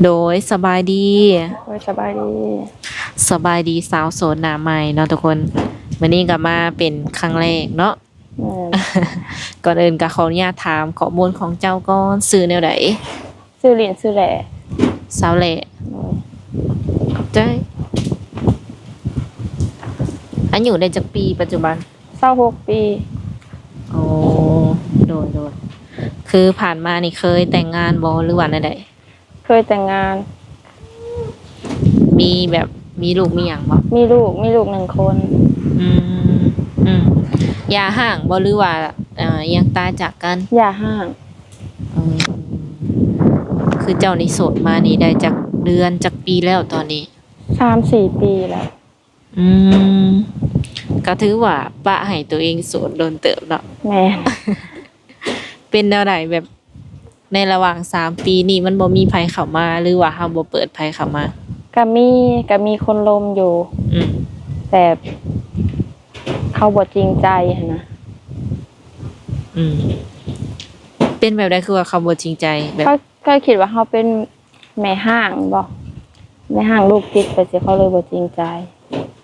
ໂດຍ ສະບາຍດີ. ໂດຍ ສະບາຍດີ. ສະບາຍດີສາວໂສດໜ້າໃໝ່ເນາະທຸກຄົນ. ມື້ນີ້ກໍມາເປັນຄັ້ງແລກເນາະ. ແມ່ນ. ກ່ອນອື່ນກໍຂໍອະນຸຍາດຖາມຂໍ້ມູນຂອງເຈົ້າກ່ອນ, ຊື່ແນວໃດ? ຊື່ລິນ ຊື່ແຫຼ. ສາວແຫຼ. ໂດຍ. ຂອບໃຈ. ອາຍຸໄດ້ຈັກປີປັດຈຸບັນ? ຊາວຫົກປີ. ໂອ້ ໂດຍໆ. ຄືຜ່ານມານີ້ເຄີຍແຕ່ງງານບໍ່ ຫຼືວ່າແນວໃດ? ເຄີຍແຕ່ງງານ. ມີແບບ ມີລູກມີຫຍັງບໍ່? ມີລູກ ມີລູກໜຶ່ງຄົນ. ອືມ ອືມ. ຢ່າຮ້າງບໍ່ ຫຼືວ່າ ເອີ່ ຍັງຕາຍຈາກກັນ? ຢ່າຮ້າງ. ອືມ. ຄືເຈົ້ານີ້ໂສດມານີ້ໄດ້ຈັກເດືອນ ຈັກປີແລ້ວຕອນນີ້? ສາມສີ່ປີແລ້ວ. ອືມ ກໍຖືວ່າປະໃຫ້ຕົວເອງໂສດດົນເຕີບເນາະ. ແມ່ນ. ເປັນແນວໃດ ແບບໃນລະຫວ່າງສາມປີນີ້ ມັນບໍ່ມີໃຜເຂົ້າມາ ຫຼືວ່າເຮົາບໍ່ເປີດໃຜເຂົ້າມາ? ກະມີ ກະມີຄົນລົມຢູ່. ອືມ. ແຕ່ເຂົາບໍ່ຈິງໃຈຫັ້ນນະ. ອືມ. ເປັນແບບໃດ ຄືວ່າເຂົາບໍ່ຈິງໃຈ? ແບບ ເຂົາ ເຂົາຄິດວ່າເຮົາເປັນ ແມ່ຮ້າງບໍ ແມ່ຮ້າງລູກຕິດໄປຊີ້ ເຂົາເລີຍບໍ່ຈິງໃຈ.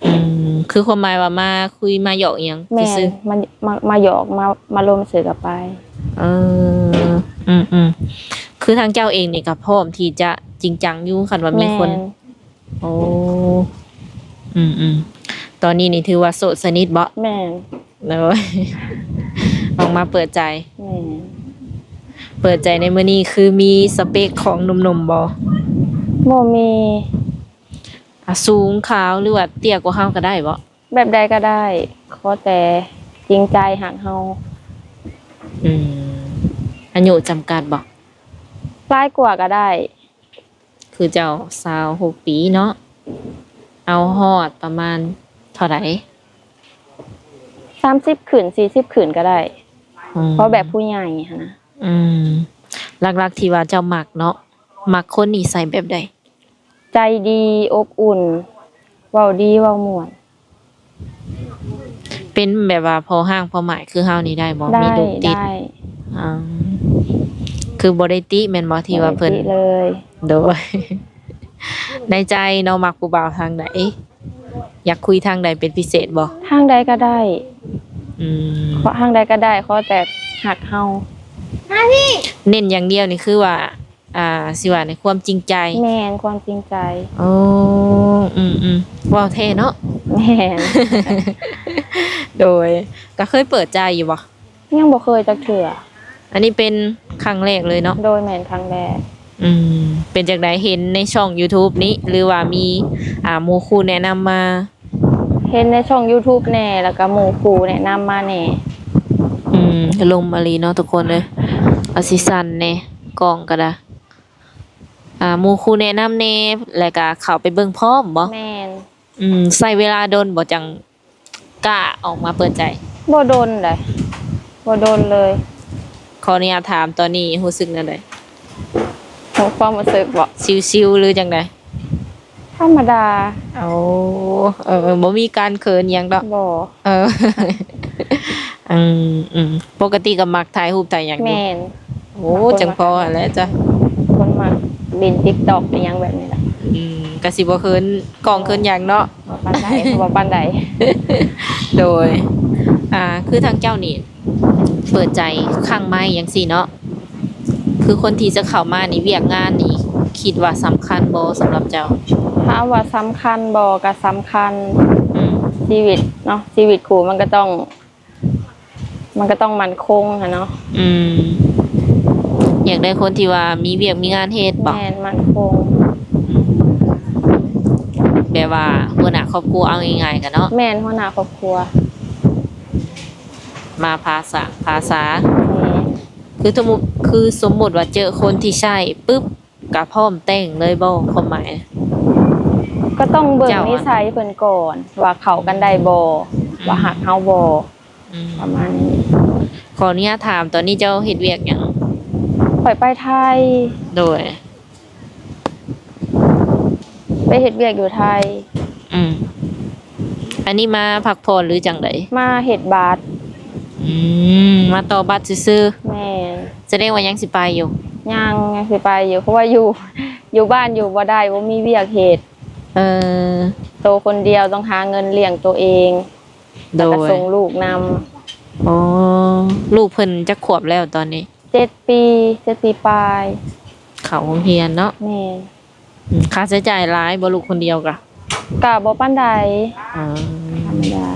ອືມ ຄືຄວາມໝາຍວ່າມາຄຸຍມາຫຍອກອີ່ຫຍັງ? ແມ່ນ. ຊື່ໆ ມາ ມາ ມາຫຍອກ ມາ ມາລົມຊື່ກໍໄປ. ເອີ ອືມໆ. ຄືທາງເຈົ້າເອງນີ້ກໍພ້ອມທີ່ຈະຈິງຈັງຢູ່ ຄັນວ່າມີຄົນ? ແມ່ນ. ໂອ້ ອືມໆ. ຕອນນີ້ນີ້ຖືວ່າໂສດສະໜິດບໍ? ແມ່ນ. ໂດຍ ອອກມາເປີດໃຈ. ແມ່ນ. ເປີດໃຈໃນມື້ນີ້ຄືມີສະເປັກຂອງໜຸ່ມໆບໍ່? ບໍ່ມີ. ອາ ສູງຂາວ ຫຼືວ່າເຕ້ຍກວ່າເຮົາກໍໄດ້ບໍ່? ແບບໃດກໍໄດ້ ຂໍແຕ່ຈິງໃຈຮັກເຮົາ. ອືມ ອາຍຸຈຳກັດບໍ່? ຫຼາຍກວ່າກໍໄດ້. ຄືເຈົ້າຊາວຫົກປີເນາະ ເອົາຮອດປະມານເທົ່າໃດ? ສາມສິບຂຶ້ນ ສີ່ສິບຂຶ້ນກໍໄດ້. ອືມ ຂໍແບບຜູ້ໃຫຍ່ຫັ້ນນະ. ອືມ ຫຼັກໆທີ່ວ່າເຈົ້າມັກເນາະ ມັກຄົນນິໄສແບບໃດ? ໃຈດີ ອົບອຸ່ນ ເວົ້າດີ ເວົ້າມ່ວນ. ເປັນແບບວ່າພໍຮ່າງພໍໝາຍຄືເຮົານີ້ໄດ້ບໍ່? ໄດ້ ມີລູກຕິດ? ໄດ້. ອືມ ຄືບໍ່ໄດ້ຕິແມ່ນບໍ່ ທີ່ວ່າເພິ່ນ? ບໍ່ໄດ້ຕິເລີຍ. ໂດຍ. ໃນໃຈເນາະ ມັກຜູ້ບ່າວທາງໃດ? ຢາກຄຸຍທາງໃດເປັນພິເສດບໍ່? ທາງໃດກໍໄດ້. ອືມ ຂໍທາງໃດກໍໄດ້ ຂໍແຕ່ຮັກເຮົາ. ເນັ້ນຢ່າງດຽວນີ້ຄືວ່າ ອ່າ ຊິວ່າໃນຄວາມຈິງໃຈ. ແມ່ນ ຄວາມຈິງໃຈ. ໂອ້ ອືມໆ ເວົ້າແທ້ເນາະ. ແມ່ນ. ໂດຍ ກໍເຄີຍເປີດໃຈຢູ່ບໍ່? ຍັງບໍ່ເຄີຍຈັກເທື່ອ. ອັນນີ້ເປັນຄັ້ງແລກເລີຍເນາະ? ໂດຍ ແມ່ນ ຄັ້ງແລກ. ອືມ ເປັນຈັ່ງໃດ ເຫັນໃນຊ່ອງຢູທູບນີ້ ຫຼືວ່າມີ ອ່າ ໝູ່ຄູ່ແນະນຳມາ? ເຫັນໃນຊ່ອງຢູທູບແດ່ ແລ້ວກໍໝູ່ຄູ່ແນະນຳມາແດ່. ອືມ ລົມອີ່ຫຼີເນາະທຸກຄົນເອີຍ. ອາ ຊິສັ່ນແດ່ ກ້ອງກໍໄດ້. ອ່າ ໝູ່ຄູ່ແນະນຳແດ່ ແລ້ວກໍເຂົ້າໄປເບິ່ງພ້ອມບໍ? ແມ່ນ. ອືມ ໃຊ້ເວລາດົນບໍ່ ຈັ່ງກ້າອອກມາເປີດໃຈ? ບໍ່ດົນໃດ ບໍ່ດົນເລີຍ. ຂໍອະນຸຍາດຖາມ ຕອນນີ້ຮູ້ສຶກແນວໃດ? ຄວາມຮູ້ສຶກບໍ? ຊິວໆ ຫຼືຈັ່ງໃດ? ທຳມະດາ. ໂອ້ ເອີ ບໍ່ມີການເຂີນຫຍັງດອກ. ບໍ່. ເອີ ອືມໆ ປົກກະຕິກໍມັກຖ່າຍຮູບຖ່າຍຫຍັງຢູ່? ແມ່ນ. ໂອ້ ມັກຄົນ ຈັ່ງພໍຫັ້ນແຫຼະຈ້ະ ຄົນມັກຫຼິ້ນຕິກຕັອກອີ່ຫຍັງແບບນີ້ລະ. ອືມ ກໍຊິບໍ່ເຂີນກ້ອງເຂີນຫຍັງເນາະ. ບໍ່ປານໃດ ບໍ່ປານໃດ. ໂດຍ ອ່າ ຄືທາງເຈົ້ານີ້ເປີດໃຈຄັ້ງໃໝ່ຈັ່ງຊີ້ເນາະ ຄືຄົນທີ່ຈະເຂົ້າມານີ້ ວຽກງານນີ້ຄິດວ່າສຳຄັນບໍ່ສຳລັບເຈົ້າ? ຖາມວ່າສຳຄັນບໍ່ ກໍສຳຄັນ. ອືມ ຊີວິດເນາະ ຊີວິດຄູ່ມັນກໍຕ້ອງ ມັນກໍຕ້ອງໝັ້ນຄົງຫັ້ນເນາະ. ອືມ ຢາກໄດ້ຄົນທີ່ວ່າມີວຽກມີງານເຮັດບໍ? ແມ່ນ ໝັ້ນຄົງ. ອືມ ແບບວ່າຫົວໜ້າຄອບຄົວ ເອົາງ່າຍໆກໍເນາະ. ແມ່ນ ຫົວໜ້າຄອບຄົວ ມາພາສາ ພາສາ. ແມ່ນ. ຄືສົມມຸດ ຄືສົມມຸດວ່າເຈີຄົນທີ່ໃຊ້ປຶບ ກະພ້ອມແຕ່ງເລີຍບໍ່ ຄວາມໝາຍ? ກໍຕ້ອງເບິ່ງນິໄສເພິ່ນກ່ອນ ວ່າເຂົ້າກັນໄດ້ບໍ່ ອືມ ວ່າຮັກເຮົາບໍ່ ອືມ ປະມານນີ້. ຂໍອະນຸຍາດຖາມ ຕອນນີ້ເຈົ້າເຮັດວຽກຫຍັງ? ຂ້ອຍໄປໄທ. ໂດຍ. ໄປເຮັດວຽກຢູ່ໄທ. ອືມ ອັນນີ້ມາພັກຜ່ອນ ຫຼື ຈັ່ງໃດ? ມາເຮັດບັດ. ອືມ ມາຕໍ່ບັດຊື່ໆ. ແມ່ນ. ສະແດງວ່າຍັງຊິໄປຢູ່? ຍັງ ຍັງຊິໄປຢູ່ ເພາະວ່າຢູ່ ຢູ່ບ້ານຢູ່ບໍ່ໄດ້ ບໍ່ມີວຽກເຮັດ. ເອີ ໂຕຄົນດຽວຕ້ອງຫາເງິນລ້ຽງໂຕເອງ ໂດຍ ແລ້ວກໍສົ່ງລູກນຳ. ອໍ ລູກເພິ່ນຈັກຂວບແລ້ວຕອນນີ້? ເຈັດປີ ເຈັດປີປາຍ. ເຂົ້າໂຮງຮຽນເນາະ? ແມ່ນ. ອືມ ຄ່າໃຊ້ຈ່າຍຫຼາຍບໍ່ ລູກຄົນດຽວກະ? ກະບໍ່ປານໃດ. ອໍ ທຳມະດາ.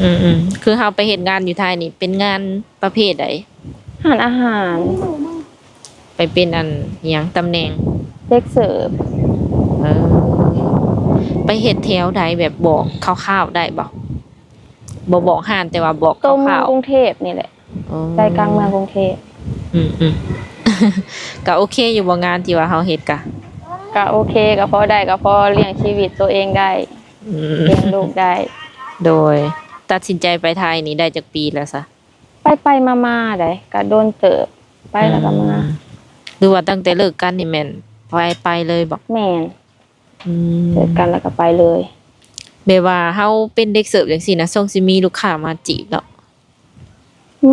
ອືມໆ ຄືເຮົາໄປເຮັດງານຢູ່ໄທນີ້ ເປັນງານປະເພດໃດ? ຮ້ານອາຫານ. ໄປເປັນອັນຫຍັງ ຕຳແໜ່ງ? ເດັກເສີບ. ເອີ ໄປເຮັດແຖວໃດ ແບບບອກຄ່າວໆໄດ້ບໍ່? ບໍ່ບອກຮ້ານ ແຕ່ວ່າບອກຄ່າວໆ. ຕົວເມືອງກຸງເທບນີ້ແຫຼະ. ອໍ ໃຈກາງເມືອງກຸງເທບ. ອືມໆ ກະໂອເຄຢູ່ບໍ່ ງານທີ່ວ່າເຮົາເຮັດກະ? ກະໂອເຄ ກະພໍໄດ້ ກະພໍລ້ຽງຊີວິດໂຕເອງໄດ້. ອືມ ລ້ຽງລູກໄດ້. ໂດຍ ຕັດສິນໃຈໄປໄທນີ້ໄດ້ຈັກປີແລ້ວຊະ? ໄປໆມາໆໃດ໋ ກະດົນເຕີບ ໄປແລ້ວກໍມາ. ອືມ ຫຼືວ່າຕັ້ງແຕ່ເລີກກັນນີ້ແມ່ນໄປ ໄປເລີຍບໍ່? ແມ່ນ. ອືມ ເລີກກັນແລ້ວກໍໄປເລີຍ. ແບບວ່າເຮົາເປັນເດັກເສີບຈັ່ງຊີ້ນະ ຊ່ວງຊິມີລູກຄ້າມາຈີບເນາະ? ອື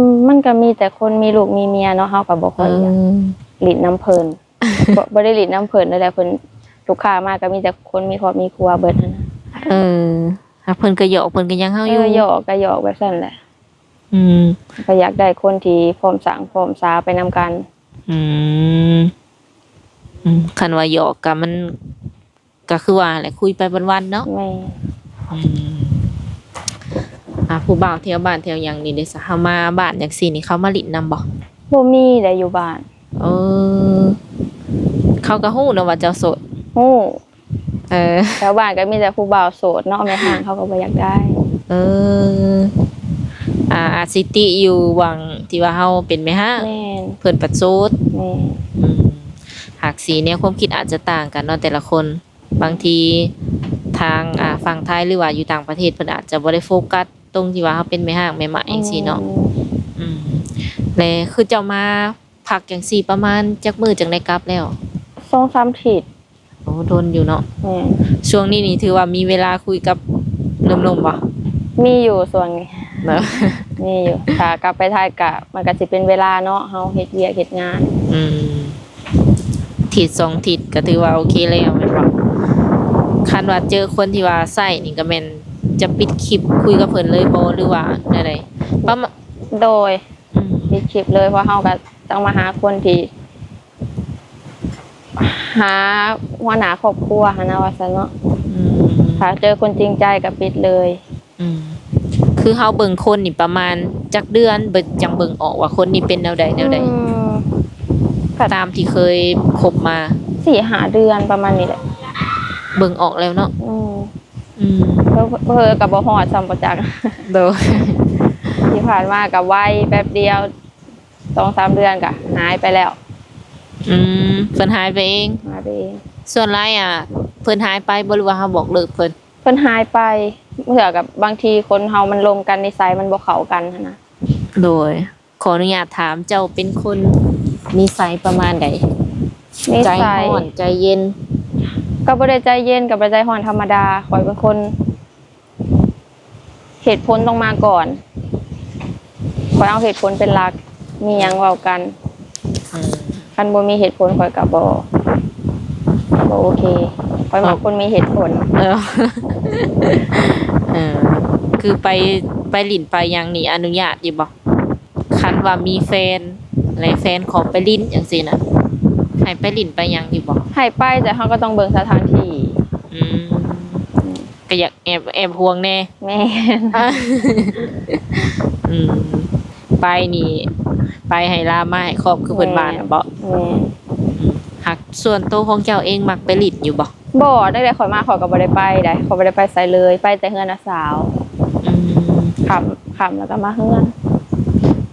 ມ ມັນກໍມີແຕ່ຄົນມີລູກມີເມຍເນາະ ເຮົາກໍບໍ່ຄ່ອຍ ເອີ ຢາກຫຼິ້ນນຳເພິ່ນ. ບໍ່ ບໍ່ໄດ້ຫຼິ້ນນຳເພິ່ນແລ້ວແຫຼະ ເພິ່ນ ລູກຄ້າມາກໍມີແຕ່ຄົນມີຄອບມີຄົວເບິດຫັ້ນນະ. ເອີ ຫາເພິ່ນກໍຫຍອກ ເພິ່ນກໍຫຍັງເຮົາຢູ່. ເອີ ຫຍອກກໍຫຍອກແບບຊັ້ນແຫຼະ. ອືມ ກໍຢາກໄດ້ຄົນທີ່ພ້ອມສ້າງພ້ອມສາໄປນຳກັນ. ອືມ ອືມ ຄັນວ່າຫຍອກກໍມັນ ກໍຄືວ່າແຫຼະ ຄຸຍໄປວັນໆເນາະ. ແມ່ນ. ອືມ ອ່າ ຜູ້ບ່າວແຖວບ້ານແຖວຫຍັງນີ້ເດ້ຊະ? ເຮົາມາບ້ານຈັ່ງຊີ້ນີ້ ເຂົາມາຫຼິ້ນນຳບໍ່? ບໍ່ມີໃດຢູ່ບ້ານ. ເອີ ເຂົາກໍຮູ້ເນາະວ່າເຈົ້າໂສດ? ຮູ້. ເອີ ແຖວບ້ານກໍມີແຕ່ຜູ້ບ່າວໂສດເນາະ ແມ່ຮ້າງເຂົາກໍບໍ່ຢາກໄດ້. ເອີ ອ່າ ອາດສິຕິຢູ່ຫວ່າງທີ່ວ່າເຮົາເປັນແມ່ຮ້າງ. ແມ່ນ. ເພິ່ນປະໂສດ. ແມ່ນ. ອືມ ຫາກຊິແນວຄວາມຄິດອາດຈະຕ່າງກັນເນາະ ແຕ່ລະຄົນ. ບາງທີທາງ ອ່າ ຝັ່ງໄທ ຫຼືວ່າຢູ່ຕ່າງປະເທດ ເພິ່ນອາດຈະບໍ່ໄດ້ໂຟກັສຕົງທີ່ວ່າເຮົາເປັນແມ່ຮ້າງແມ່ໝ້າ ອືມ ຈັ່ງຊີ້ເນາະ. ອືມ ແລະ ຄືເຈົ້າມາ ພັກຈັ່ງຊີ້ປະມານຈັກມື້ຈັ່ງໄດ້ກັບແລ້ວ? ສອງສາມທິດ. ໂອ້ ດົນຢູ່ເນາະ. ແມ່ນ. ຊ່ວງນີ້ນີ້ຖືວ່າມີເວລາຄຸຍກັບໜຸ່ມໆບໍ່? ມີຢູ່ຊ່ວງນີ້. ເນາະ. ມີຢູ່. ຖ້າກັບໄປໄທກະ ມັນກະຊິເປັນເວລາເນາະ ເຮົາເຮັດວຽກເຮັດງານ. ອືມ ທິດສອງທິດກະຖືວ່າໂອເຄແລ້ວແມ່ນບໍ່? ຄັນວ່າເຈີຄົນທີ່ວ່າໃຊ້ນີ້ກະແມ່ນຈະປິດຄລິບຄຸຍກັບເພິ່ນເລີຍບໍ່ ຫຼືວ່າແນວໃດ? ປະມານ ໂດຍ. ອືມ ປິດຄລິບເລີຍ ເພາະເຮົາກໍຕ້ອງມາຫາຄົນທີ່ ຫາຫົວໜ້າຄອບຄົວຫັ້ນນະ ວ່າຊັ້ນເນາະ. ອືມ ຖ້າເຈີຄົນຈິງໃຈກໍປິດເລີຍ. ອືມ ຄືເຮົາເບິ່ງຄົນນີ້ປະມານຈັກເດືອນ ເບິ່ງ ຈັ່ງເບິ່ງອອກວ່າຄົນນີ້ເປັນແນວໃດແນວໃດ? ອືມ ຕາມທີ່ເຄີຍຄົບມາ ສີ່ຫ້າເດືອນປະມານນີ້ແຫຼະ ເບິ່ງອອກແລ້ວເນາະ. ອືມ ອືມ ເຜີໆກໍບໍ່ຮອດຊ້ຳ ບໍ່ຈັກ. ໂດຍ ທີ່ຜ່ານມາກໍໄວ ແປັບດຽວ ສອງສາມເດືອນກໍຫາຍໄປແລ້ວ. ອືມ ເພິ່ນຫາຍໄປເອງ? ຫາຍໄປເອງ. ສ່ວນຫຼາຍ ອ່າ ເພິ່ນຫາຍໄປບໍ່ ຫຼືວ່າເຮົາບອກເລີກເພິ່ນ? ເພິ່ນຫາຍໄປ ເທື່ອກັບບາງທີຄົນເຮົາມັນລົມກັນ ນິໄສມັນບໍ່ເຂົ້າກັນຫັ້ນນະ. ໂດຍ ຂໍອະນຸຍາດຖາມ ເຈົ້າເປັນຄົນນິໄສປະມານໃດ? ນິໄສ ໃຈຮ້ອນ ໃຈເຢັນ? ກໍບໍ່ໄດ້ໃຈເຢັນ ກໍບໍ່ໄດ້ໃຈຮ້ອນ ທຳມະດາ. ຂ້ອຍເປັນຄົນ ເຫດຜົນຕ້ອງມາກ່ອນ ຂ້ອຍເອົາເຫດຜົນເປັນຫຼັກ ມີຫຍັງເວົ້າກັນ. ອືມ ຄັນບໍ່ມີເຫດຜົນຂ້ອຍກໍບໍ່ ບໍ່ໂອເຄ. ຂ້ອຍມັກຄົນມີເຫດຜົນ. ເອີ ເອີ ຄືໄປ ໄປຫຼິ້ນໄປຫຍັງນີ້ອະນຸຍາດຢູ່ບໍ່? ຄັນວ່າມີແຟນ ແລະ ແຟນຂໍໄປຫຼິ້ນຈັ່ງຊີ້ນະ ໃຫ້ໄປຫຼິ້ນໄປຫຍັງຢູ່ບໍ່? ໃຫ້ໄປ ແຕ່ເຮົາກໍຕ້ອງເບິ່ງສະຖານທີ່. ອືມ ອືມ ກໍຢາກແອບ ແອບຫ່ວງແດ່. ແມ່ນ. ອືມ ໄປນີ້ ໄປໃຫ້ລາມາໃຫ້ຄອບ ຄືເພິ່ນວ່ານະເບາະ? ແມ່ນ. ອືມ ຫາກສ່ວນໂຕຂອງເຈົ້າເອງມັກໄປຫຼິ້ນຢູ່ບໍ່? ບໍ່ ຕັ້ງແຕ່ຂ້ອຍມາຂ້ອຍກໍບໍ່ໄດ້ໄປໃດ ຂ້ອຍບໍ່ໄດ້ໄປໃສເລີຍ ໄປແຕ່ເຮືອນນ້າສາວ. ອືມ ຄ່ຳ ຄ່ຳແລ້ວກໍມາເຮືອນ.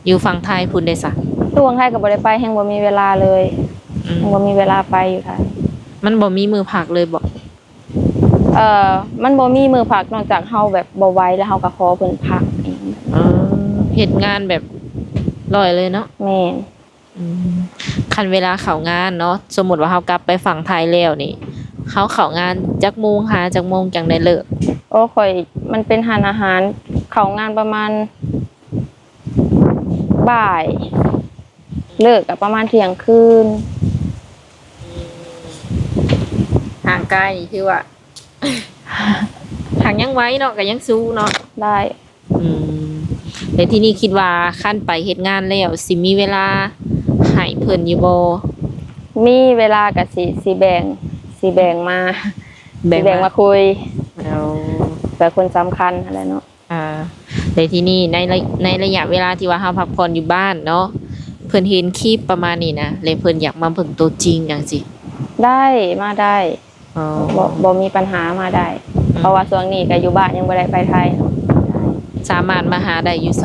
ຢູ່ຝັ່ງໄທພຸ້ນເດຊະ? ຢູ່ຝັ່ງໄທກໍບໍ່ໄດ້ໄປ ແຮ່ງບໍ່ມີເວລາເລີຍ. ອືມ ແຮ່ງບໍ່ມີເວລາໄປຢູ່ໄທ. ມັນບໍ່ມີມື້ພັກເລີຍເບາະ? ເອີ ມັນບໍ່ມີມື້ພັກ ນອກຈາກເຮົາແບບບໍ່ໄຫວແລ້ວ ເຮົາກໍຂໍເພິ່ນພັກເອງ. ເອີ ເຮັດງານແບບຮ້ອຍເລີຍເນາະ? ແມ່ນ. ອືມ ຄັນເວລາເຂົ້າງານເນາະ ສົມມຸດວ່າເຮົາກັບໄປຝັ່ງໄທແລ້ວນີ້ ເຮົາເຂົ້າງານຈັກໂມງ ຫາຈັກໂມງຈັ່ງໄດ້ເລີກ? ໂອ້ ຂ້ອຍ ມັນເປັນຮ້ານອາຫານ ເຂົ້າງານປະມານບ່າຍ ເລີກກໍປະມານທ່ຽງຄືນ. ກາຍນີ້ຖືວ່າ ຫາກຍັງໄວເນາະ ກໍຍັງສູ້ເນາະ. ໄດ້. ອືມ ແລ້ວທີນີ້ຄິດວ່າຄັນໄປເຮັດງານແລ້ວ ຊິມີເວລາໃຫ້ເພິ່ນຢູ່ບໍ່? ມີເວລາກໍຊິ ຊິແບ່ງ ຊິແບ່ງມາ ແບ່ງ ຊິແບ່ງມາ ມາຄຸຍ. ເອົາ ເພື່ອຄົນສຳຄັນຫັ້ນແຫຼະເນາະ. ອ່າ ແລ້ວທີນີ້ໃນໄລ ໃນໄລຍະເວລາທີ່ວ່າເຮົາພັກຜ່ອນຢູ່ບ້ານເນາະ ເພິ່ນເຫັນຄລິບປະມານນີ້ນະ ແລ້ວເພິ່ນຢາກມາເບິ່ງຕົວຈິງຫຍັງຊີ້? ໄດ້ ມາໄດ້. ອໍ ບໍ່ ບໍ່ມີບັນຫາ ມາໄດ້. ອືມ ເພາະວ່າຊ່ວງນີ້ກໍຢູ່ບ້ານ ຍັງບໍ່ໄດ້ໄປໄທເນາະ. ສາມາດມາຫາໄດ້ຢູ່ໃສ?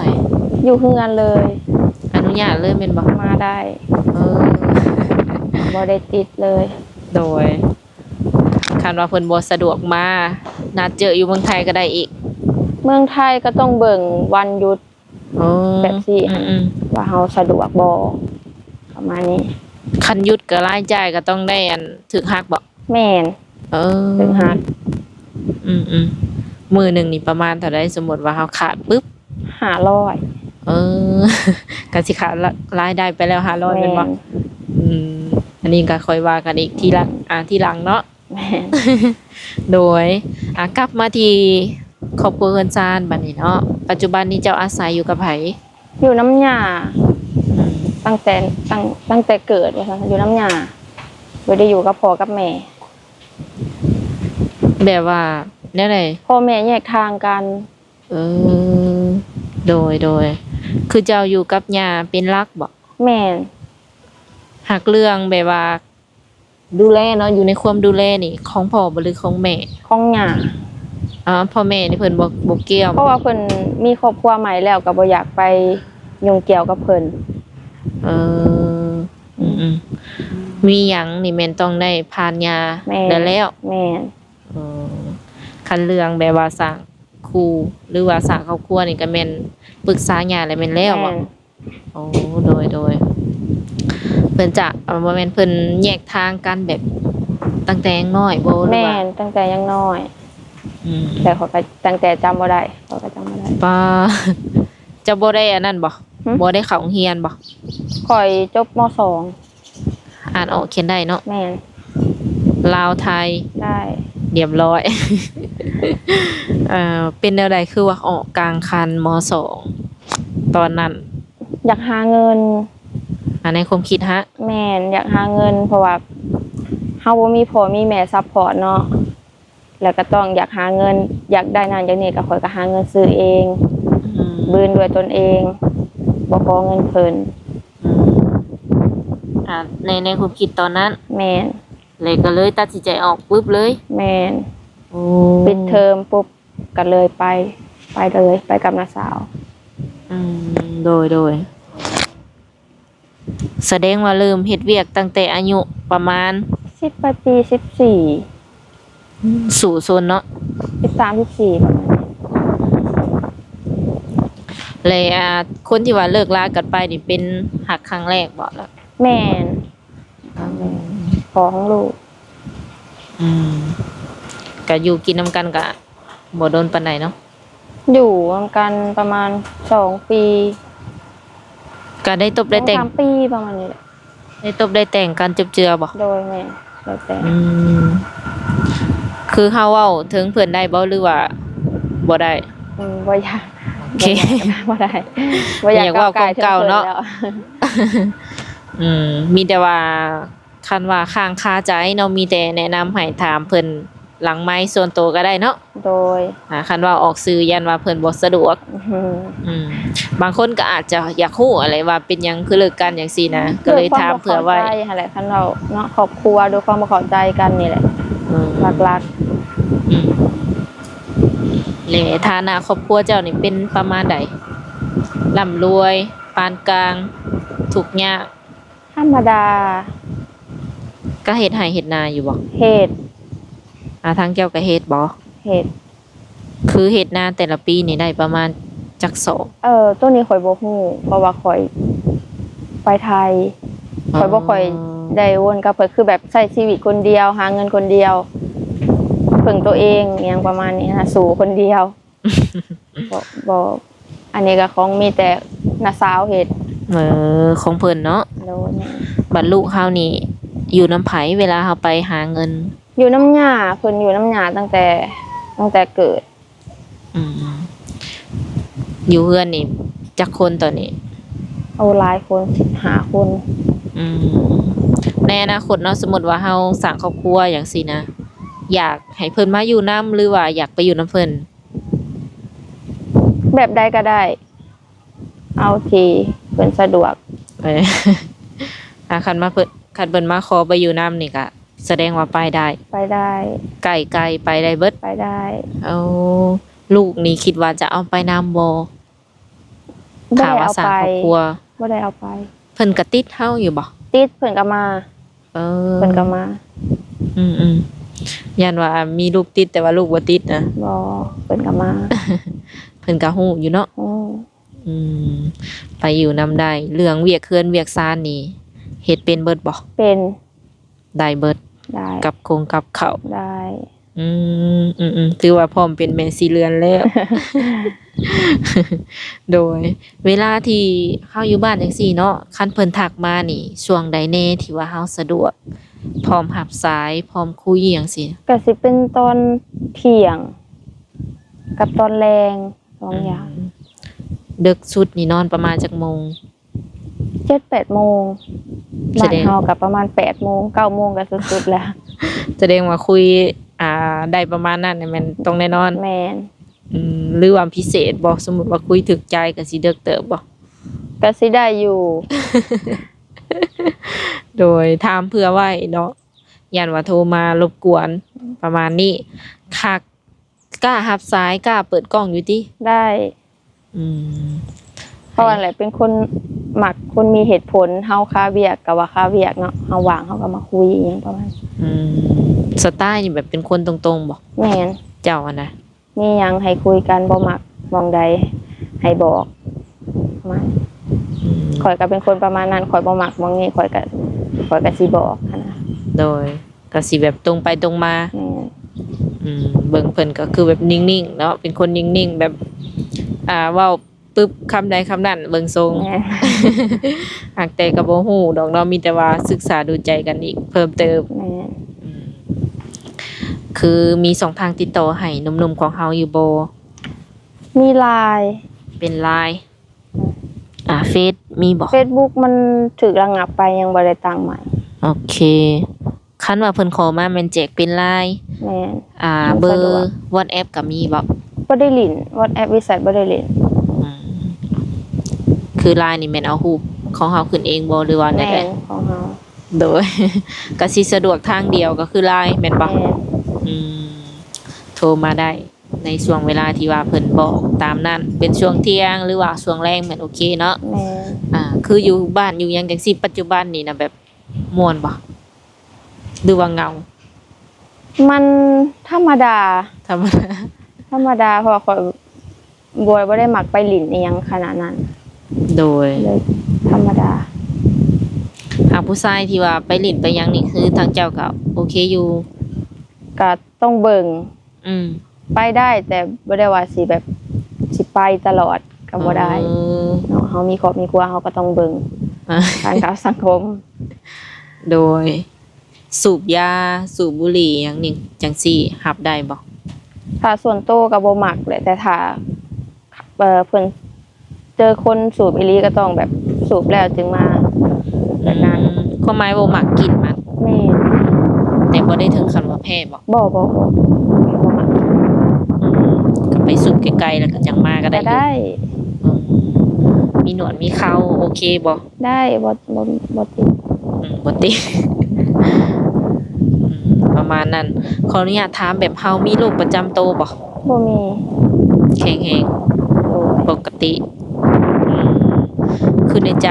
ຢູ່ເຮືອນເລີຍ. ອະນຸຍາດເລີຍແມ່ນບໍ່? ມາໄດ້. ເອີ ບໍ່ໄດ້ຕິດເລີຍ. ໂດຍ. ຄັນວ່າເພິ່ນບໍ່ສະດວກມາ ນັດເຈີຢູ່ເມືອງໄທກໍໄດ້ອີກ. ເມືອງໄທກໍຕ້ອງເບິ່ງວັນຢຸດ. ອໍ ແບບຊີ້ ອືມໆ ວ່າເຮົາສະດວກບໍ່ ປະມານນີ້. ຄັນຢຸດກໍລາຍຈ່າຍກໍຕ້ອງໄດ້ອັນຖືກຫັກບໍ່? ແມ່ນ. ເອີ ຖືກຫັກ. ອືມໆ ມື້ໜຶ່ງນີ້ປະມານເທົ່າໃດ? ສົມມຸດວ່າເຮົາຂາດປຶບ ຫ້າຮ້ອຍ. ເອີ ກໍຊິຂາດລາຍໄດ້ໄປແລ້ວຫ້າຮ້ອຍແມ່ນບໍ່? ແມ່ນ. ອືມ ອັນນີ້ກໍຄ່ອຍວ່າກັນອີກທີຫຼັງ ອ່າ ທີຫຼັງເນາະ. ແມ່ນ. ໂດຍ ອ່າ ກັບມາທີ່ຄອບຄົວເຮືອນຊານບັດນີ້ເນາະ ປັດຈຸບັນນີ້ເຈົ້າອາໄສຢູ່ກັບໃຜ? ຢູ່ນຳຍ່າ. ອືມ ຕັ້ງແຕ່ ຕັ້ງ ຕັ້ງແຕ່ເກີດວ່າຊັ້ນ ຢູ່ນຳຍ່າ ບໍ່ໄດ້ຢູ່ກັບພໍ່ກັບແມ່. ແບບວ່າແນວໃດ? ພໍ່ແມ່ແຍກທາງກັນ. ເອີ ໂດຍ ໂດຍ ຄືເຈົ້າຢູ່ກັບຍ່າເປັນຫຼັກບໍ? ແມ່ນ. ຫາກເລື່ອງແບບວ່າ ດູແລເນາະ ຢູ່ໃນຄວາມດູແລນີ້ຂອງພໍ່ບໍ ຫຼືຂອງແມ່? ຂອງຍ່າ. ອໍ ພໍ່ແມ່ນີ້ເພິ່ນບໍ່ ບໍ່ກ່ຽວ ເພາະວ່າເພິ່ນມີຄອບຄົວໃໝ່ແລ້ວ ກໍບໍ່ຢາກໄປຫຍຸ້ງກ່ຽວກັບເພິ່ນ. ເອີ ອືມໆ ມີຫຍັງນີ້ແມ່ນຕ້ອງໄດ້ຜ່ານຍ່າ ແມ່ນ ແລ້ວແລ້ວ. ແມ່ນ. ເອີ ຄັນເລື່ອງແບບວ່າສ້າງຄູ່ ຫຼືວ່າສ້າງຄອບຄົວນີ້ ກໍແມ່ນປຶກສາຍ່າແລ້ວແມ່ນແລ້ວບໍ? ແມ່ນ. ໂອ້ ໂດຍ ໂດຍ ເພິ່ນຈະ ເອີ ບໍ່ແມ່ນເພິ່ນແຍກທາງກັນແບບຕັ້ງແຕ່ຍັງນ້ອຍບໍ ຫຼືວ່າ? ແມ່ນ ຕັ້ງແຕ່ຍັງນ້ອຍ. ອືມ ແຕ່ຂ້ອຍກໍຕັ້ງແຕ່ຈຳບໍ່ໄດ້ ຂ້ອຍກໍຈຳບໍ່ໄດ້. ປ້າ ເຈົ້າບໍ່ໄດ້ອັນນັ້ນບໍ? ຫື? ບໍ່ໄດ້ເຂົ້າໂຮງຮຽນບໍ? ຂ້ອຍຈົບ ມ.ສອງ ອ່ານອອກຂຽນໄດ້ເນາະ? ແມ່ນ. ລາວໄທ? ໄດ້. ຮຽບຮ້ອຍ. ເອີ ເປັນແນວໃດຄືວ່າອອກກາງຄັນ ມ.ສອງ ຕອນນັ້ນ? ຢາກຫາເງິນ. ອ່າ ໃນຄວາມຄິດຫະ? ແມ່ນ ຢາກຫາເງິນ ເພາະວ່າເຮົາບໍ່ມີພໍ່ມີແມ່ຊັບພອດເນາະ. ແລ້ວກໍຕ້ອງຢາກຫາເງິນ ຢາກໄດ້ນັ້ນຢາກນີ້ ກໍຂ້ອຍກໍຫາເງິນຊື້ເອງ. ອືມ ບືນດ້ວຍຕົນເອງ ບໍ່ຂໍເງິນເພິ່ນ. ອືມ ອ່າ ໃນ ໃນຄວາມຄິດຕອນນັ້ນ? ແມ່ນ. ແລ້ວກໍເລີຍຕັດສິນໃຈອອກປຶບເລີຍ? ແມ່ນ. ໂອ້ ປິດເທີມປຸບກໍເລີຍໄປ ໄປເລີຍ ໄປກັບນ້າສາວ. ອືມ ໂດຍ ໂດຍ. ສະແດງວ່າເລີ່ມເຮັດວຽກຕັ້ງແຕ່ອາຍຸປະມານ ສິບປາຍປີ ສິບສີ່. ອືມ ສູ້ຊົນເນາະ ສິບສາມ ສິບສີ່ ປະມານນີ້. ແລະ ອ່າ ຄົນທີ່ວ່າເລີກລາກັນໄປນີ້ເປັນຮັກຄັ້ງແລກບໍ? ແມ່ນ. ພໍ່ຂອງລູກ. ອືມ ກະຢູ່ກິນນຳກັນກະບໍ່ດົນປານໃດເນາະ? ຢູ່ນຳກັນປະມານສອງປີ. ກະໄດ້ຕົບໄດ້ແຕ່ງ ສອງສາມປີປະມານນີ້ແຫຼະ. ໄດ້ຕົບໄດ້ແຕ່ງກັນຈົບເຈືອບໍ? ໂດຍ ແມ່ນ ໄດ້ແຕ່ງ. ອືມ ຄືເຮົາເວົ້າເຖິງເພິ່ນໄດ້ບໍ ຫຼືວ່າບໍ່ໄດ້? ອືມ ບໍ່ຢາກ. ໂອເຄ ບໍ່ຢາກ ບໍ່ຢາກ ບໍ່ຢາກເວົ້າ ກ້າວກ່າຍ ຄວາມເກົ່າເນາະ. ເຖິງເພິ່ນແລ້ວ. ອືມ ມີແຕ່ວ່າ ຄັນວ່າຄ້າງຄາໃຈເນາະ ມີແຕ່ແນະນຳໃຫ້ຖາມເພິ່ນຫຼັງໄມສ່ວນໂຕກໍໄດ້ເນາະ. ໂດຍ. ອ່າ ຄັນເວົ້າອອກສື່ຢ້ານວ່າເພິ່ນບໍ່ສະດວກ. ອືມ ອືມ ບາງຄົນກໍອາດຈະຢາກຮູ້ຫັ້ນແຫຼະວ່າເປັນຫຍັງຄືເລີກກັນຈັ່ງຊີ້ນະ ກໍເລີຍຖາມເພື່ອໄວ້. ເພື່ອຄວາມບໍ່ເຂົ້າໃຈຫັ້ນແຫຼະ ຄັນເວົ້າເນາະ ຄອບຄົວ ດ້ວຍຄວາມບໍ່ເຂົ້າໃຈກັນນີ້ແຫຼະ. ເອີ ຫຼັກໆ. ອືມ ແລະ ຖານະຄອບຄົວເຈົ້ານີ້ເປັນປະມານໃດ? ລ່ຳລວຍ, ປານກາງ, ທຸກຍາກ? ທຳມະດາ. ກໍເຮັດໄຮ່ເຮັດນາຢູ່ບໍ່? ເຮັດ. ອ່າ ທາງເຈົ້າກໍເຮັດບໍ່? ເຮັດ. ຄືເຮັດນາແຕ່ລະປີນີ້ໄດ້ປະມານຈັກສອບ? ເອີ ໂຕນີ້ຂ້ອຍບໍ່ຮູ້ ເພາະວ່າຂ້ອຍໄປໄທ ອໍ ຂ້ອຍບໍ່ຄ່ອຍໄດ້ວົນກັບເພິ່ນ ຄືແບບໃຊ້ຊີວິດຄົນດຽວ ຫາເງິນຄົນດຽວ ເພິ່ງໂຕເອງ ອີ່ຫຍັງປະມານນີ້ນະ ສູ້ຄົນດຽວ. ບໍ່ ບໍ່ ອັນນີ້ກໍຂອງ ມີແຕ່ນ້າສາວເຮັດ. ເອີ ຂອງເພິ່ນເນາະ. ໂດຍ ແມ່ນ. ບັດລູກເຮົານີ້ຢູ່ນຳໃຜ ເວລາເຮົາໄປຫາເງິນ? ຢູ່ນຳຍ່າ ເພິ່ນຢູ່ນຳຍ່າຕັ້ງແຕ່ ຕັ້ງແຕ່ເກີດ. ອືມ ຢູ່ເຮືອນນີ້ຈັກຄົນຕອນນີ້? ໂອ້ ຫຼາຍຄົນ ສິບຫ້າຄົນ. ອືມ ໃນອະນາຄົດເນາະ ສົມມຸດວ່າເຮົາສ້າງຄອບຄົວຫຍັງຊີ້ນະ ຢາກໃຫ້ເພິ່ນມາຢູ່ນຳ ຫຼືວ່າຢາກໄປຢູ່ນຳເພິ່ນ? ແບບໃດກໍໄດ້ ເອົາທີ່ເພິ່ນສະດວກ. ເອີ ອາ ຄັນມາເພິ່ນ ຄັນເພິ່ນມາຂໍໄປຢູ່ນຳນີ້ກະ ສະແດງວ່າໄປໄດ້. ໄປໄດ້. ໃກ້ໆ ໄປໄດ້ເບິດ. ໄປໄດ້. ເອົາ ລູກນີ້ຄິດວ່າຈະເອົາໄປນຳບໍ່? ບໍ່ໄດ້ເອົາໄປ. ຖ້າວ່າສ້າງຄອບຄົວ ບໍ່ໄດ້ເອົາໄປ. ເພິ່ນກະຕິດເຮົາຢູ່ບໍ່? ຕິດ ເພິ່ນກະມາ. ເອີ ເພິ່ນກະມາ. ອືມໆ ຢ້ານວ່າມີລູກຕິດ ແຕ່ວ່າລູກບໍ່ຕິດນະ. ບໍ່ ເພິ່ນກະມາ. ເພິ່ນກະຮູ້ຢູ່ເນາະ. ອືມ ອືມ ໄປຢູ່ນຳໄດ້. ເລື່ອງວຽກເຮືອນວຽກຊານນີ້ ເຮັດເປັນເບິດບໍ່? ເປັນ. ໄດ້ເບິດ. ໄດ້. ກັບຄົງກັບເຂົ້າ. ໄດ້. ອືມ ອືມໆ ຖືວ່າພ້ອມເປັນແມ່ສີເຮືອນແລ້ວ. ໂດຍ ເວລາທີ່ເຮົາຢູ່ບ້ານຈັ່ງຊີ້ເນາະ ຄັນເພິ່ນທັກມານີ້ ຊ່ວງໃດແດ່ທີ່ວ່າເຮົາສະດວກ ພ້ອມຮັບສາຍ ພ້ອມຄຸຍຫຍັງຊີ້? ກະຊິເປັນຕອນທ່ຽງກັບຕອນແລງ ສອງຢ່າງ. ອືມ ເດິກສຸດນີ້ນອນປະມານຈັກໂມງ? ເຈັດແປດໂມງ. ສະແດງ ບ້ານເຮົາກະປະມານແປດໂມງ ເກົ້າໂມງກະສຸດໆແລ້ວ. ສະແດງວ່າຄຸຍ ອ່າ ໄດ້ປະມານນັ້ນແມ່ນຕ້ອງແນ່ນອນ. ແມ່ນ. ອືມ ຫຼືວ່າພິເສດບໍ່? ສົມມຸດວ່າຄຸຍຖືກໃຈກະຊິເດິກເຕີບບໍ່? ກະຊິໄດ້ຢູ່. ໂດຍ ຖາມເຜື່ອໄວ້ເນາະ ຢ້ານວ່າໂທມາລົບກວນ ອືມ ປະມານນີ້. ຄັກ ກ້າຮັບສາຍ ກ້າເປີດກ້ອງຢູ່ຕິ? ໄດ້. ອືມ ເພາະວ່າແຫຼະ ເປັນຄົນມັກຄົນມີເຫດຜົນ. ເຮົາຄາວຽກກະວ່າຄາວຽກເນາະ ເຮົາວ່າງເຮົາກະມາຄຸຍອີ່ຫຍັງປະມານ. ອືມ ສະໄຕນີ້ແບບເປັນຄົນຕົງໆບໍ່? ແມ່ນ. ເຈົ້າຫັ້ນນະ ມີຫຍັງໃຫ້ຄຸຍກັນ ບໍ່ມັກໝ່ອງໃດໃຫ້ບອກ ປະມານ. ອືມ ຂ້ອຍກະເປັນຄົນປະມານນັ້ນ ຂ້ອຍບໍ່ມັກໝ່ອງນີ້ ຂ້ອຍກະ ຂ້ອຍກະຊິບອກຫັ້ນນະ. ໂດຍ ກະຊິແບບຕົງໄປຕົງມາ. ແມ່ນ. ອືມ ເບິ່ງເພິ່ນກະຄືແບບນິ່ງໆເນາະ ເປັນຄົນນິ່ງໆ ແບບ ອ່າ ເວົ້າປຶບຄຳໃດຄຳນັ້ນ ເບິ່ງຊົງ. ແມ່ນ. ຫາກແຕ່ກະບໍ່ຮູ້ດອກເນາະ ມີແຕ່ວ່າສຶກສາດູໃຈກັນອີກເພີ່ມເຕີມ. ແມ່ນ. ອືມ ຄືມີຊ່ອງທາງຕິດຕໍ່ໃຫ້ໜຸ່ມໆຂອງເຮົາຢູ່ບໍ່? ມີ LINE. ເປັນ LINE. ອ່າ ເຟສມີບໍ່? Facebook ມັນຖືກລະງັບໄປ ຍັງບໍ່ໄດ້ຕັ້ງໃໝ່. ໂອເຄ ຄັນວ່າເພິ່ນຂໍມາແມ່ນແຈກເປັນ LINE. ແມ່ນ. ອ່າ ມັນສະດວກ. ເບີ WhatsApp ກະມີບໍ່? ບໍ່ໄດ້ຫຼິ້ນ WhatsApp ວິສັດບໍ່ໄດ້ຫຼິ້ນ. ອືມ ຄື LINE ນີ້ແມ່ນເອົາຮູບຂອງເຮົາຂຶ້ນເອງບໍ່ ຫຼືວ່າແນວໃດ? ແມ່ນ ຂອງເຮົາ. ໂດຍ ກະຊິສະດວກທາງດຽວກະຄື LINE ແມ່ນບໍ່? ແມ່ນ. ອືມ ໂທມາໄດ້ ໃນຊ່ວງເວລາທີ່ວ່າເພິ່ນບອກຕາມນັ້ນ ເປັນຊ່ວງທ່ຽງ ຫຼືວ່າຊ່ວງແລງແມ່ນໂອເຄເນາະ. ແມ່ນ. ອ່າ ຄືຢູ່ບ້ານຢູ່ຫຍັງຈັ່ງຊີ້ ປັດຈຸບັນນີ້ນະ ແບບມ່ວນບໍ່ ຫຼືວ່າເຫງົາ? ມັນທຳມະດາ. ທຳມະດາ. ທຳມະດາ ເພາະວ່າຂ້ອຍບໍ່ ບໍ່ໄດ້ມັກໄປຫຼິ້ນອີ່ຫຍັງຂະໜາດນັ້ນ. ໂດຍ ເລີຍທຳມະດາ. ຫາກຜູ້ຊາຍທີ່ວ່າໄປຫຼິ້ນໄປຫຍັງນີ້ ຄືທາງເຈົ້າກະໂອເຄຢູ່? ກະຕ້ອງເບິ່ງ. ອືມ ໄປໄດ້ ແຕ່ບໍ່ໄດ້ວ່າຊິແບບ ຊິໄປຕະຫຼອດກະບໍ່ໄດ້. ເອີ ເນາະ ເຮົາມີຄອບມີຄົວ ເຮົາກະຕ້ອງເບິ່ງ ເອີ ການເຂົ້າສັງຄົມ. ໂດຍ ສູບຢາ ສູບບຸຫຼີ່ຫຍັງນີ້ ຈັ່ງຊີ້ຮັບໄດ້ບໍ່? ຖ້າສ່ວນໂຕກະບໍ່ມັກແຫຼະ ແຕ່ຖ້າ ເອີ ເພິ່ນ ເຈີຄົນສູບອີ່ຫຼີກະຕ້ອງແບບສູບແລ້ວຈຶ່ງມາ ແບບນັ້ນ. ອືມ ຄວາມໝາຍບໍ່ມັກກິ່ນມັນ. ແມ່ນ. ແຕ່ບໍ່ໄດ້ເຖິງຂັ້ນວ່າແພ້ບໍ່? ບໍ່ ບໍ່ ບໍ່ ບໍ່ມັກ. ອືມ ກະໄປສູບໄກໆ ແລ້ວກະຈັ່ງມາກະໄດ້ຢູ່. ກະໄດ້. ອືມ ມີໜວດມີເຂົາໂອເຄບໍ່? ໄດ້. ບໍ່ ບໍ່ ບໍ່ຕິດ. ອືມ ບໍ່ຕິດ. ອືມ ປະມານນັ້ນ. ຂໍອະນຸຍາດຖາມ ແບບເຮົາມີໂລກປະຈຳໂຕບໍ່? ບໍ່ມີ. ແຂງແຮງ. ໂດຍ. ປົກກະຕິ. ອືມ ຄືໃນໃຈ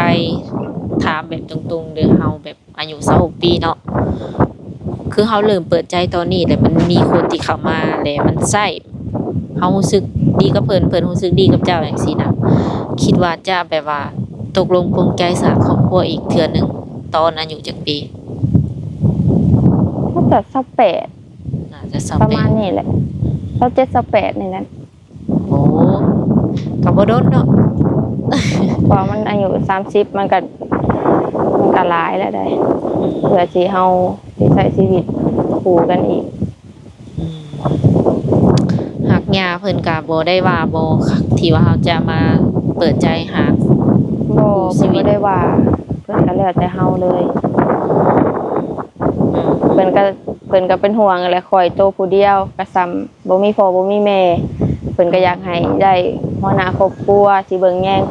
ຖາມແບບຕົງໆເດີ ເຮົາແບບອາຍຸຊາວຫົກປີເນາະ ຄືເຮົາເລີ່ມເປີດໃຈຕອນນີ້ ແລ້ວມັນມີຄົນທີ່ເຂົ້າມາ ແລ້ວມັນໃຊ້ ເຮົາຮູ້ສຶກດີກັບເພິ່ນ ເພິ່ນຮູ້ສຶກດີກັບເຈົ້າ ຈັ່ງຊີ້ນະ ຄິດວ່າຈະແບບວ່າຕົກລົງປົງໃຈສ້າງຄອບຄົວອີກເທື່ອໜຶ່ງ ຕອນອາຍຸຈັກປີ? ໜ້າຈະຊາວແປດ. ໜ້າຈະຊາວແປດ ປະມານນີ້ແຫຼະ ຊາວເຈັດ ຊາວແປດນີ້ແຫຼະ. ໂອ້ ກະບໍ່ດົນເນາະ ເພາະວ່າມັນອາຍຸສາມສິບ ມັນກະ ມັນກະຫຼາຍແລ້ວໃດ໋ ອືມ ເພື່ອທີ່ເຮົາຊິໃຊ້ຊີວິດ. ຄູ່ກັນອີກ. ອືມ ຮັກຍ່າເພິ່ນກະບໍ່ໄດ້ວ່າບໍ່ ທີ່ວ່າເຮົາຈະມາເປີດໃຈຫາ ບໍ່ ເພິ່ນບໍ່ໄດ້ວ່າ ເພິ່ນກະແລ້ວແຕ່ເຮົາເລີຍ. ອືມ ເພິ່ນກະ ເພິ່ນກະເປັນຫ່ວງຫັ້ນແຫຼະ ຂ້ອຍໂຕຜູ້ດຽວ ກະສ່ຳບໍ່ມີພໍ່ບໍ່ມີແມ່ ເພິ່ນກະຢາກໃຫ້ໄດ້ຫົວໜ້າຄອບຄົວທີ່ເບິ່ງແຍງ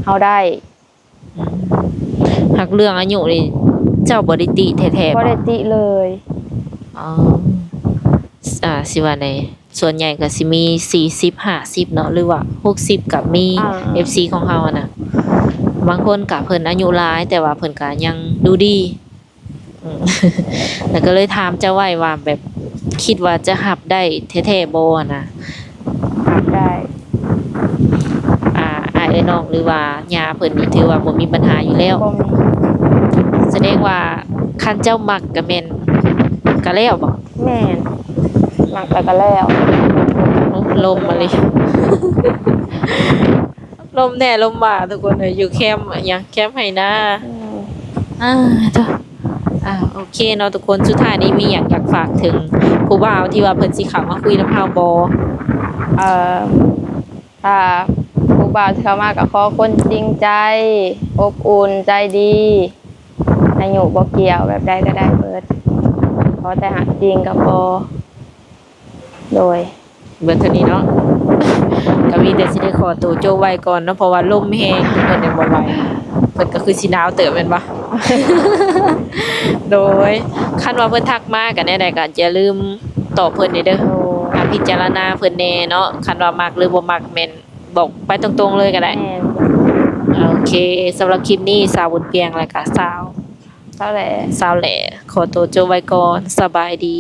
ເຮົາໄດ້. ອືມ ຫາກເລື່ອງອາຍຸນີ້ເຈົ້າບໍ່ໄດ້ຕິແທ້ໆ ບໍ່ໄດ້ຕິເລີຍ. ອໍ ອ່າ ຊິວ່າໃດ ສ່ວນໃຫຍ່ກໍຊິມີສີ່ສິບ ຫ້າສິບເນາະ ຫຼືວ່າຫົກສິບກໍມີ. ອ່າ ເອັຟຊີຂອງເຮົາຫັ້ນນະ ບາງຄົນກໍເພິ່ນອາຍຸຫຼາຍ ແຕ່ວ່າເພິ່ນກໍຍັງດູດີ. ອືມ ແລ້ວກໍເລີຍຖາມເຈົ້າໄວ້ວ່າ ແບບຄິດວ່າຈະຮັບໄດ້ແທ້ໆບໍ່ນະ? ຮັບໄດ້. ອ່າ ອ້າຍເອື້ອຍນ້ອງ ຫຼືວ່າຍ່າເພິ່ນນີ້ ຖືວ່າບໍ່ມີບັນຫາຢູ່ແລ້ວ. ບໍ່ມີ. ສະແດງວ່າຄັນເຈົ້າມັກກໍແມ່ນ ກໍແລ້ວບໍ? ແມ່ນ ມັກແລ້ວກໍແລ້ວ. ລົມມາເລີຍ ລົມແທ້ລົມວ່າ ທຸກຄົນເອີຍ ຢູ່ແຄມຫຍັງ ແຄມໄຮ່ນາ. ອືມ ອ່າ ໂທ້ ອ່າ ໂອເຄເນາະທຸກຄົນ ສຸດທ້າຍນີ້ມີຫຍັງຢາກຝາກເຖິງຜູ້ບ່າວທີ່ວ່າເພິ່ນຊິເຂົ້າມາຄຸຍນຳເຮົາບໍ່? ເອີ ຖ້າຜູ້ບ່າວຊິເຂົ້າມາກໍຂໍຄົນຈິງໃຈ ອົບອຸ່ນ ໃຈດີ ອາຍຸບໍ່ກ່ຽວ ແບບໃດກໍໄດ້ເບິດ ຂໍແຕ່ຮັກຈິງກໍພໍ. ໂດຍ ເບິດເທົ່ານີ້ເນາະ ກໍມີແຕ່ຊິໄດ້ຂໍໂຕໂຈະໄວ້ກ່ອນເນາະ ເພາະວ່າລົມແຮງ ເພິ່ນຍັງບໍ່ໄຫວ ເພິ່ນກໍຄືຊິໜາວເຕີບແມ່ນບໍ່? ໂດຍ ຄັນວ່າເພິ່ນທັກມາກໍແນວໃດກໍຢ່າລືມຕອບເພິ່ນແດ່ເດີ ໂດຍ ກໍພິຈາລະນາເພິ່ນແດ່ເນາະ ຄັນວ່າມັກຫຼືບໍ່ມັກແມ່ນບອກໄປຕົງໆເລີຍກໍໄດ້. ແມ່ນ. ໂອເຄ ສຳລັບຄລິບນີ້ ສາວບຸນປຽງ ແລະກະສາວ ສາວແຫຼ ສາວແຫຼ ຂໍໂຕຈົບໄວ້ກ່ອນ ສະບາຍດີ.